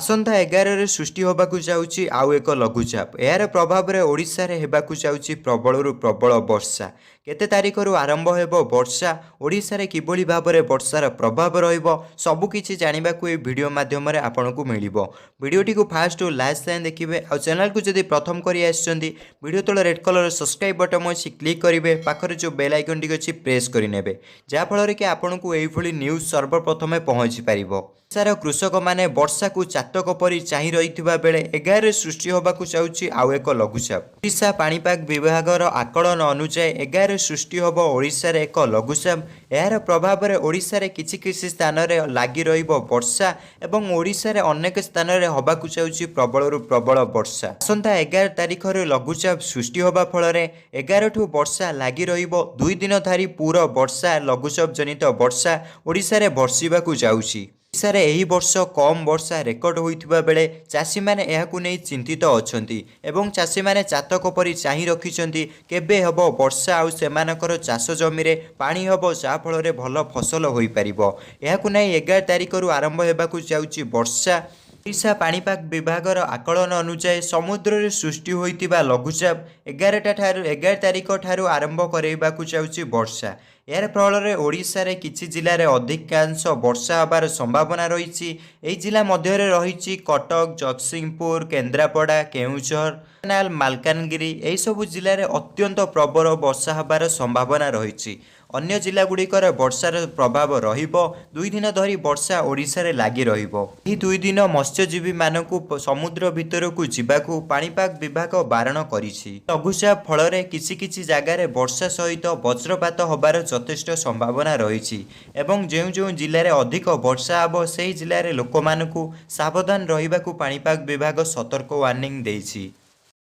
ଆସନ୍ତା 11ରେ ସୃଷ୍ଟି ହେବାକୁ ଯାଉଛି ଆଉ ଏକ ଲଘୁଚାପ। ଏହାର ପ୍ରଭାବରେ ଓଡ଼ିଶାରେ ହେବାକୁ ଯାଉଛି ପ୍ରବଳରୁ ପ୍ରବଳ ବର୍ଷା। କେତେ ତାରିଖରୁ ଆରମ୍ଭ ହେବ ବର୍ଷା, ଓଡ଼ିଶାରେ କିଭଳି ଭାବରେ ବର୍ଷାର ପ୍ରଭାବ ରହିବ, ସବୁକିଛି ଜାଣିବାକୁ ଏହି ଭିଡ଼ିଓ ମାଧ୍ୟମରେ ଆପଣଙ୍କୁ ମିଳିବ। ଭିଡ଼ିଓଟିକୁ ଫାଷ୍ଟ ଟୁ ଲାଷ୍ଟ ଯାଏଁ ଦେଖିବେ। ଆଉ ଚ୍ୟାନେଲକୁ ଯଦି ପ୍ରଥମ କରି ଆସିଛନ୍ତି, ଭିଡ଼ିଓ ତଳେ ରେଡ୍ କଲର୍ ସବସ୍କ୍ରାଇବ୍ ବଟନ୍ ଅଛି, କ୍ଲିକ୍ କରିବେ। ପାଖରେ ଯେଉଁ ବେଲ୍ ଆଇକନ୍ଟି ଅଛି, ପ୍ରେସ୍ କରିନେବେ, ଯାହାଫଳରେ କି ଆପଣଙ୍କୁ ଏଇଭଳି ନ୍ୟୁଜ୍ ସର୍ବପ୍ରଥମେ ପହଞ୍ଚି ପାରିବ। ଓଡ଼ିଶାର କୃଷକମାନେ ବର୍ଷାକୁ ଚାତକ ପରି ଚାହିଁ ରହିଥିବା ବେଳେ 11ରେ ସୃଷ୍ଟି ହେବାକୁ ଯାଉଛି ଆଉ ଏକ ଲଘୁଚାପ। ଓଡ଼ିଶା ପାଣିପାଗ ବିଭାଗର ଆକଳନ ଅନୁଯାୟୀ 11ରେ ସୃଷ୍ଟି ହେବ ଓଡ଼ିଶାରେ ଏକ ଲଘୁଚାପ। ଏହାର ପ୍ରଭାବରେ ଓଡ଼ିଶାରେ କିଛି କିଛି ସ୍ଥାନରେ ଲାଗି ରହିବ ବର୍ଷା ଏବଂ ଓଡ଼ିଶାରେ ଅନେକ ସ୍ଥାନରେ ହେବାକୁ ଯାଉଛି ପ୍ରବଳରୁ ପ୍ରବଳ ବର୍ଷା। ଆସନ୍ତା 11 ତାରିଖରେ ଲଘୁଚାପ ସୃଷ୍ଟି ହେବା ଫଳରେ 11ଠୁ ବର୍ଷା ଲାଗି ରହିବ। 2 ଦିନ ଧରି ପୁରା ବର୍ଷା, ଲଘୁଚାପ ଜନିତ ବର୍ଷା ଓଡ଼ିଶାରେ ବର୍ଷିବାକୁ ଯାଉଛି। ଓଡ଼ିଶାରେ ଏହି ବର୍ଷ କମ୍ ବର୍ଷା ରେକର୍ଡ ହୋଇଥିବା ବେଳେ ଚାଷୀମାନେ ଏହାକୁ ନେଇ ଚିନ୍ତିତ ଅଛନ୍ତି ଏବଂ ଚାଷୀମାନେ ଚାତକ ପରି ଚାହିଁ ରଖିଛନ୍ତି, କେବେ ହେବ ବର୍ଷା ଆଉ ସେମାନଙ୍କର ଚାଷ ଜମିରେ ପାଣି ହେବ, ଯାହାଫଳରେ ଭଲ ଫସଲ ହୋଇପାରିବ। ଏହାକୁ ନେଇ 11 ତାରିଖରୁ ଆରମ୍ଭ ହେବାକୁ ଯାଉଛି ବର୍ଷା। ଓଡ଼ିଶା ପାଣିପାଗ ବିଭାଗର ଆକଳନ ଅନୁଯାୟୀ ସମୁଦ୍ରରେ ସୃଷ୍ଟି ହୋଇଥିବା ଲଘୁଚାପ 11 ତାରିଖ ଠାରୁ ଆରମ୍ଭ କରାଇବାକୁ ଯାଉଛି ବର୍ଷା। ଏହାର ଫଳରେ ଓଡ଼ିଶାରେ କିଛି ଜିଲ୍ଲାରେ ଅଧିକାଂଶ ବର୍ଷା ହେବାର ସମ୍ଭାବନା ରହିଛି। ଏହି ଜିଲ୍ଲା ମଧ୍ୟରେ ରହିଛି କଟକ, ଜଗତସିଂହପୁର, କେନ୍ଦ୍ରାପଡ଼ା, କେଉଁଝର, ମାଲକାନଗିରି। ଏହିସବୁ ଜିଲ୍ଲାରେ ଅତ୍ୟନ୍ତ ପ୍ରବଳ ବର୍ଷା ହେବାର ସମ୍ଭାବନା ରହିଛି। ଅନ୍ୟ ଜିଲ୍ଲାଗୁଡ଼ିକରେ ବର୍ଷାର ପ୍ରଭାବ ରହିବ। 2 ଦିନ ଧରି ବର୍ଷା ଓଡ଼ିଶାରେ ଲାଗି ରହିବ। ଏହି 2 ଦିନ ମତ୍ସ୍ୟଜୀବୀମାନଙ୍କୁ ସମୁଦ୍ର ଭିତରକୁ ଯିବାକୁ ପାଣିପାଗ ବିଭାଗ ବାରଣ କରିଛି। ଲଘୁଚାପ ଫଳରେ କିଛି କିଛି ଜାଗାରେ ବର୍ଷା ସହିତ ବଜ୍ରପାତ ହେବାର ଯଥେଷ୍ଟ ସମ୍ଭାବନା ରହିଛି ଏବଂ ଯେଉଁ ଯେଉଁ ଜିଲ୍ଲାରେ ଅଧିକ ବର୍ଷା ହେବ, ସେହି ଜିଲ୍ଲାରେ ଲୋକମାନଙ୍କୁ ସାବଧାନ ରହିବାକୁ ପାଣିପାଗ ବିଭାଗ ସତର୍କ ୱାର୍ଣ୍ଣିଂ ଦେଇଛି।